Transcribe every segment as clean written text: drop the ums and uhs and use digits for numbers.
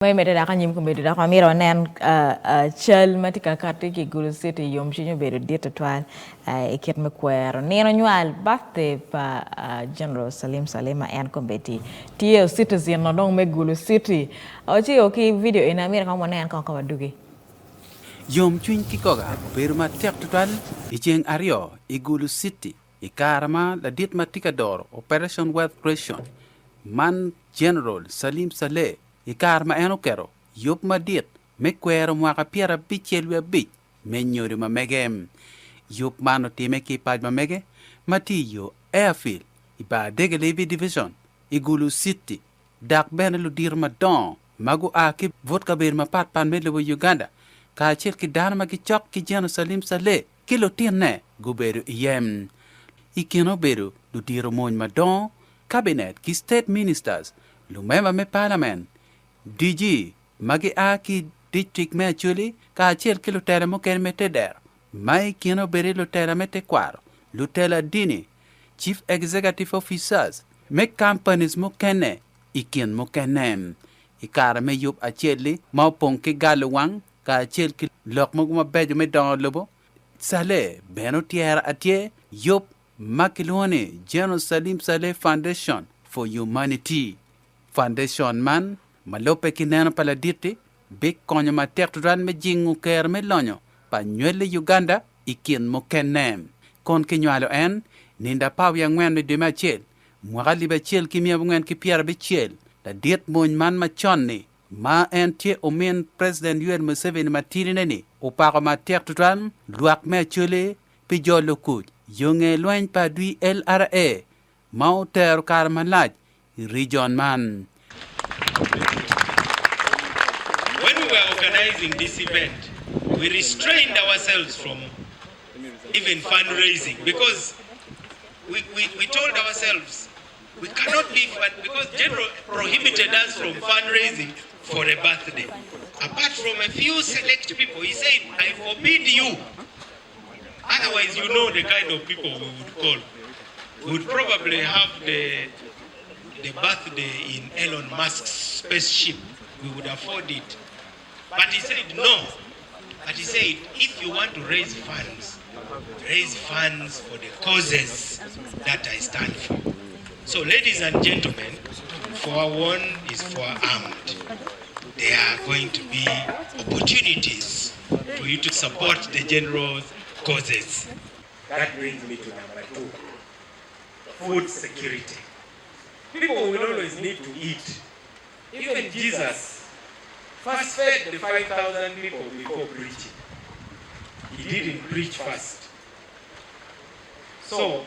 Me medde dok anyim kombeddi dok wamito wanen cal ma tye ka katti ki i Gulu City yomcwiny obedo dit tutwal i kit me kwero nino nywal, birthday, pa General Salim Saleh ma en kombeddi tye citizen no dong me Gulu City. Waciyo ki video eni amito kong wanen kong ka wadugi. Yomcwiny ki goga obedo matek tutwal i ceng aryo i Gulu City i kare ma ladit ma tye ka doro Operation Wealth Creation man General Salim Saleh i kare ma en oketo yub madit me kwero mwaka pyerabicel wiye abic me nyodo ma mege. Yub man otimme ki i pac ma mege ma tye i yo Airfield i bar Dege Levy Division i Gulu City dok bene ludito madongo ma gua ki but kabedo mapatpat me lobo Uganda kacel ki dano ma gicok ki General Salim Saleh ki lutinne gubedo iye. I kine obedo ludito mony madongo, Cabinet ki State Ministers, lumemba me Parliament, DG ma gia ki i dictrik me Acholi kacel ki lutela mukene me tedero ma i kine obedo lutela me tekwaro, lutela dini, Chief Executive Officers me companies mukene i kin mukene. I kare me yub acel-li ma opong ki galo wang kacel ki lok mogo mabeco me dongo lobo, Saleh bene otyero atyer yub ma kilwongo ni General Salim Saleh Foundation for Humanity. Foundation man, ma lubbe ki neno pa ladit-ti, bikonyo matek tutwal me jingo kero me lonyo pa nywelle Uganda i kin mukene. Kun kinywalo en nindo 14 me dwe me acel, mwaka alip acel ki 460, ladit mony man macon-ni ma en tye omin President Yoweri Museveni matidine-ni opako matek tutwal lwak me Acholi pi jolo kuc yo nge lweny pa adwi LRA ma otero kare malac i region man. When we were organizing this event, we restrained ourselves from even fundraising because we, we, we told ourselves we cannot be fund because General prohibited us from fundraising for a birthday. Apart from a few select people, he said, I forbid you. Otherwise, you know the kind of people we would call. We would probably have the, the birthday in Elon Musk's spaceship. We would afford it. But he said, no. But he said, if you want to raise funds, raise funds for the causes that I stand for. So, ladies and gentlemen, forewarned is forearmed. There are going to be opportunities for you to support the general's causes. That brings me to number two food security. People will always need to eat. Even Jesus first fed the 5,000 people before preaching. He didn't preach first. So,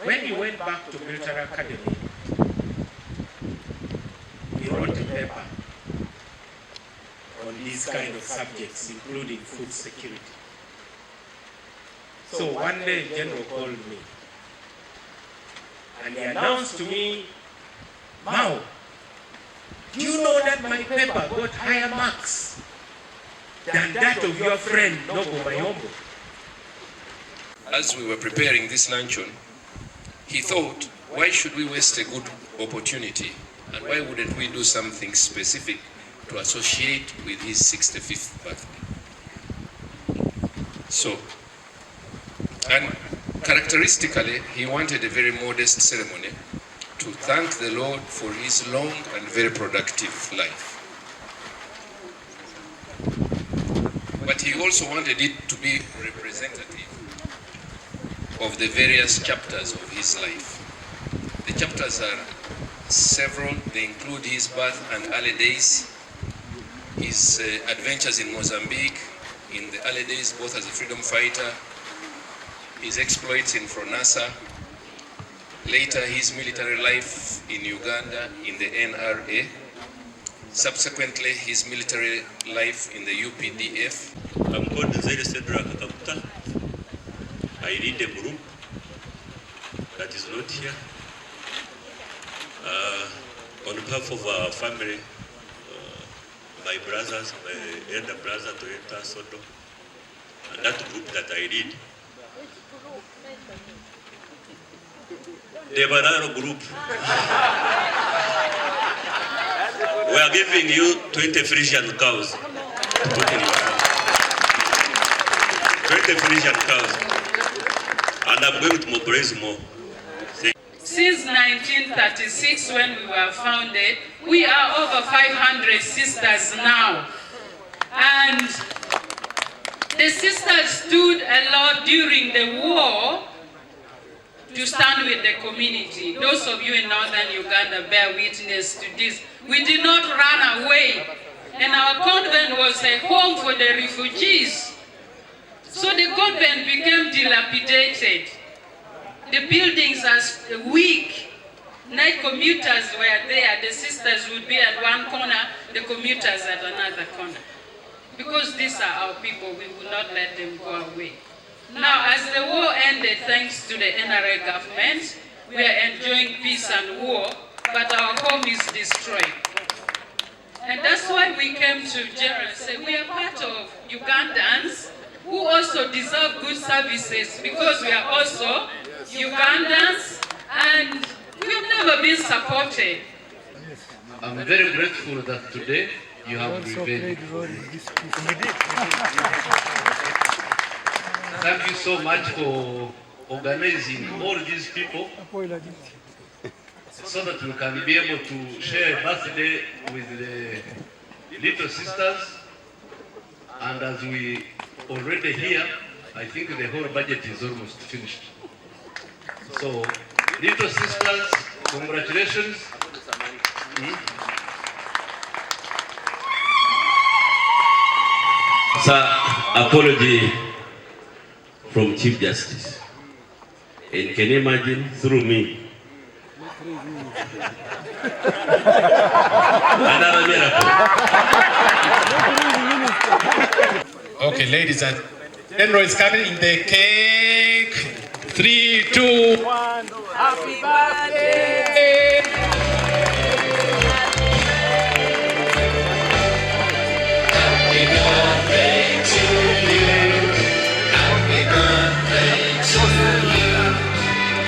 when he went back to military academy, he wrote a paper on these kind of subjects, including food security. So one day, General called me and he announced to me, Mao, do you know that my paper got higher marks than that of your friend Noble Mayombo? As we were preparing this luncheon, he thought, why should we waste a good opportunity and why wouldn't we do something specific to associate with his 65th birthday? So, and characteristically, he wanted a very modest ceremony to thank the Lord for his long and very productive life. But he also wanted it to be representative of the various chapters of his life. The chapters are several. They include his birth and early days, his uh, adventures in Mozambique, in the early days, both as a freedom fighter, his exploits in Fronasa, later his military life in Uganda in the NRA, subsequently his military life in the UPDF. I'm called Nzeire Cedric Kaguta. I lead a group that is not here. Uh, on behalf of our family, uh, my brothers, my elder brother Toyota Sodo, and that group that I lead, the Bararo group. We are giving you 20 Friesian cows to put in your farm. 20 Friesian cows. And I'm going to mobilize more. Thank Since 1936 when we were founded, we are over 500 sisters now. And the sisters stood a lot during the war to stand with the community. Those of you in northern Uganda bear witness to this. We did not run away. And our convent was a home for the refugees. So the convent became dilapidated. The buildings are weak. Night commuters were there. The sisters would be at one corner, the commuters at another corner. Because these are our people, we will not let them go away. Now, as the war ended, thanks to the NRA government, we are enjoying peace and war, but our home is destroyed. And that's why we came to General and said, we are part of Ugandans who also deserve good services because we are also Ugandans and we have never been supported. I'm very grateful that today you have revenge. Thank you so much for organizing all these people so that we can be able to share a birthday with the little sisters. And as we already hear, I think the whole budget is almost finished. So, little sisters, congratulations. Hmm? Sir, apology from Chief Justice. And can you imagine through me? Another miracle. Okay, ladies and General is coming in the cake. 3, 2, 1. Happy birthday! Happy birthday to you. Happy birthday to you.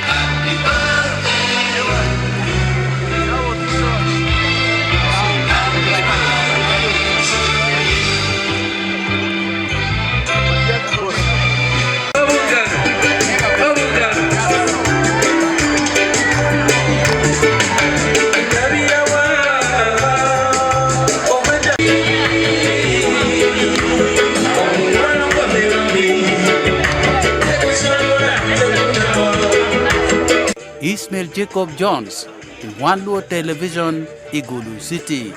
Happy birthday. Happy birthday to Ismail Jacob Jones, One Luo Television, i Gulu City.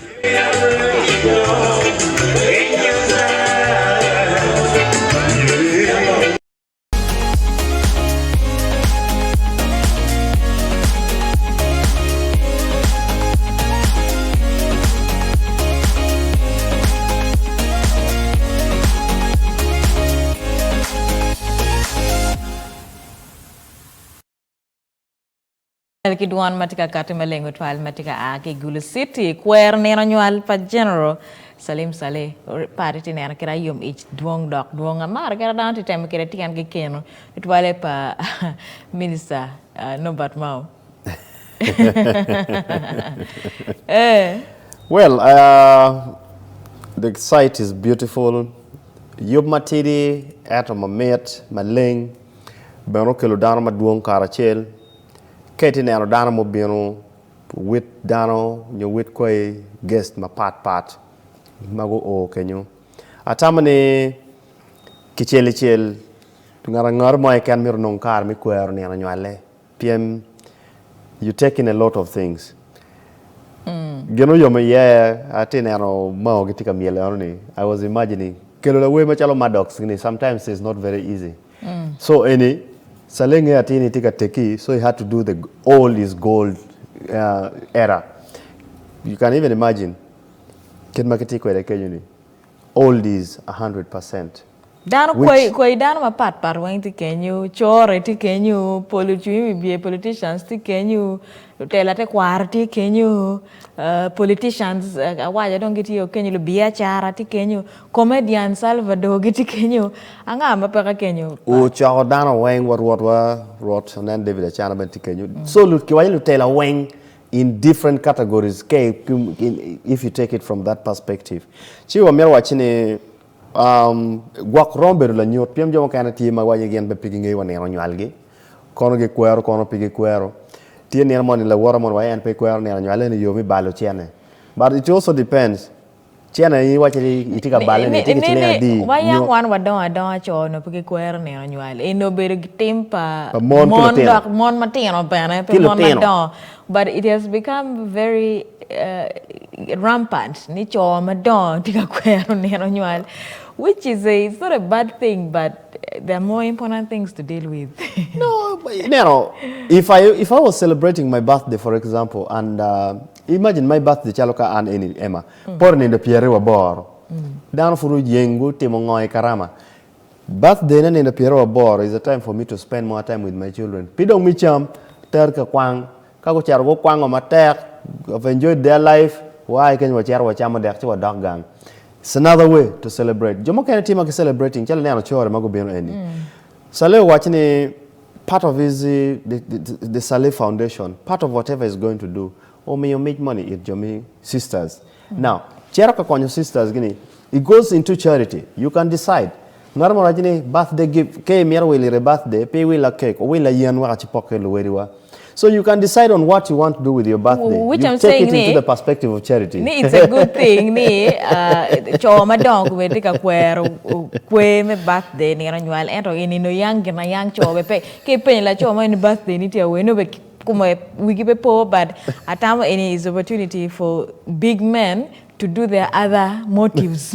Ki dwon ma tye ka kati maleng tutwal ma tye ka a ki i Gulu City, kwero nino nywal pa General Salim Saleh pati tye neno kit ayom ic dwong dok dwong amaro kit ma dano tye temo kwede tyen ki keno tutwale pa Minister Norbert Mao. Eh. Well, uh, the site is beautiful. Yub matidi ento mamit maleng bene okelo dano madwong karacel. Ka itye neno dano mubino, wit dano nyo wit kwayi guest mapat pat ma guo kenyo. Atamo ni kicel icel ngat angata mo keken myero onong kare me kwero nino nywale pien you take in a lot of things. Gin oyomo iye atye neno Mao gitye ka myel eno ni I was imagining kelo lawer macalo Maddox ni sometimes is not very easy. So eni Saleh ngeyo atir ni tye ka tekki so he had to do the old is gold era. You can even imagine kit ma gitye kwede kenyo ni old is 100%. Dano Which kwayi kwayi dano mapat pat weng tye kenyo, core tye kenyo, pol ocung i wi bye politicians tye kenyo, lutela tekwaro tye kenyo, Politicians awaco dong gitye kenyo, lubiacara tye kenyo, comedian Salvador gitye kenyo, anga ma peke kenyo? Ocoko dano weng wa rwot wa rwot onen David Acana bene tye kenyo. So kiwaco ni lutela weng. in different categories ka if you take it from that perspective. Ci wamito wacci ni um, gwok romo bedo lanyut pien jo mukene tye ma waco ni gin pe gingeyo wa nino nywalgi kono gikwero kono pe gikwero. Tye nino moni lawota moni waco en pe kwero nino nywale ni yo me balo cene but it also depends Cene in iwaco ni itye ka balle ni itye ki ciling adi Wa yang nyo wan wadongo adonga co onongo pe gikwero nino nywal eni obedo tim pa Pa mon ki mon lutino. dok mon matino bene pe Ki mon lutino. madongo but it has become very rampant ni co madongo tye ka kwero nino nywal which is a it's not a bad thing but there are more important things to deal with. No, ineno if I if I was celebrating my birthday for example and Imagine my birthday calo ka an eni Emma poto nindo pyeraryo aboro dano pud oyeng gutimo ngo i karama birthday na nindo pyeraryo aboro is a time for me to spend more time with my children pi dong mi cam ter ka kwang ka gucito gukwango matek have enjoyed their life wa i keny wacito wacamo dek ci wadok gang it's another way to celebrate jo mukene tye ma gi celebrating calo ineno core ma gubino eni Saleh owaco ni Part of his the, the, the Saleh Foundation, part of whatever he's going to do, omiyo mic moni it jo mi sisters. Now, cito ka konyo sisters gini, it goes into charity. You can decide. Ngat mo waco ni birthday gift, ka imito wilo ire birthday, pe iwilla cake, owilla yen wek acipok ki luwediwa. So you can decide on what you want to do with your birthday. Which You I'm take saying it into ni the perspective of charity. ni it's a good thing ni uh, co madongo gubedo tye ka kwero kwer me birthday nino nywal ento i nino yang gin yang co be pe ki ipenyo laco mo ni birthday ni tye awe nongo be kome wigi pe po but atamo eni is opportunity for big men to do their other motives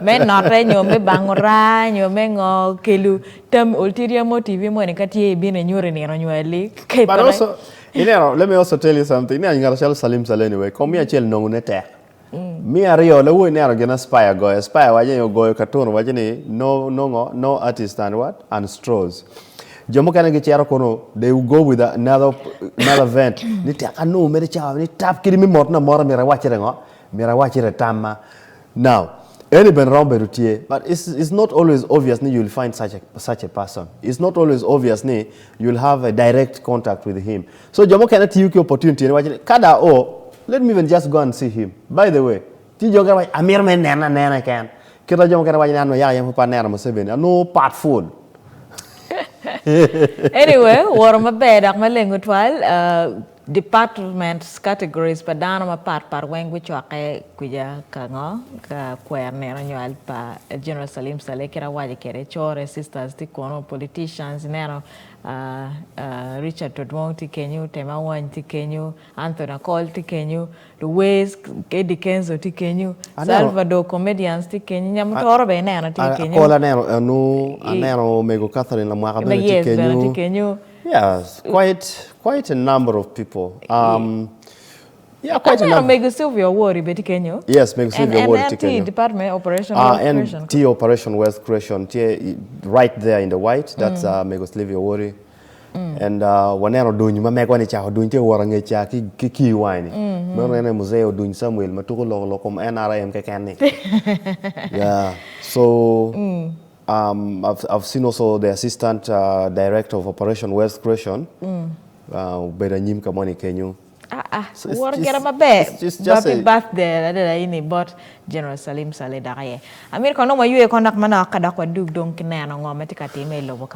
me note nyo me bango raa nyo me ngo kelo tam ulterior motive moni ka tye ibino inyuto inino nywali ka But ipeke. also, ineno, let me also tell you something. Ineno ngat calo Salim Saleh anyway, kom me acel nongo ne tek. Me aryo, lawo ineno gin Aspire goyo. Aspire waco ni ogoyo cartoon waco ni no, no ngo, no artist and what? And straws. Jo mukene gicito kono, they will go with another, another vent. Ni tek anongo mere cawa ni tap kadi me motna amota myero awacire ngo? Myero awacire tamma. Now, eni bene romo bedo tye, but it's, it's not always obvious ni you'll find such a, such a person. It's not always obvious ni you'll have a direct contact with him. So jo mukene tiyo ki opportunity ni waco ni ka dong ao, let me even just go and see him. By the way, tye jo mukene waco amito mere nene anena keken. Kit ma jo mukene waco ni an dong yaka yam pud pe aneno Museveni, anongo part full. Anyway, woro maber dok maleng tutwal. Uh, departments, categories pa dano mapat pat weng gucokke kwija ka ngo ka kwero nino nywal pa General Salim Saleh kit awaco kwede core sisters tye kunu, politicians ineno uh, uh, Richard Todwong tye kenyo, Tema Awany tye kenyo, Anthony Akol tye kenyo, Luwer Eddy Kenzo tye kenyo, Salvador comedians tye kenyo, Nyamutoro bene ineno tye kenyo. Akol aneno enu, aneno Omego Catherine Lamwaka bene tye kenyo. Yes, bene tye kenyo. Yes, quite, quite a number of people. Um, yeah, quite a Aneno number. Mego Sylvia Owori bene tye kenyo. Yes, Mego Sylvia And Owori en tye tye kenyo. Department Operation Ah, Wealth en Creation. tye Operation Wealth Creation tye right there in the white. That's uh, Mego Sylvia Owori. And uh, waneno oduny ma megwa ni ca oduny tye wot angec ca ki, ki kii wange ni. Meno en aye muzee oduny Samuel ma tuko loko lok kom NRM keken ni. Yeah. So um, I've, I've seen also the assistant uh, director of Operation Wealth Creation uh, obedo anyim ka moni kenyo. Ah, ah, So it's woro just- gire maber. it's just- just Happy a- birthday adada ini bot General Salim Saleh dok aye. Amito kono waywe kono dok manok ka dok wadug dong ki neno ngo ma tye ka time i lobo ka.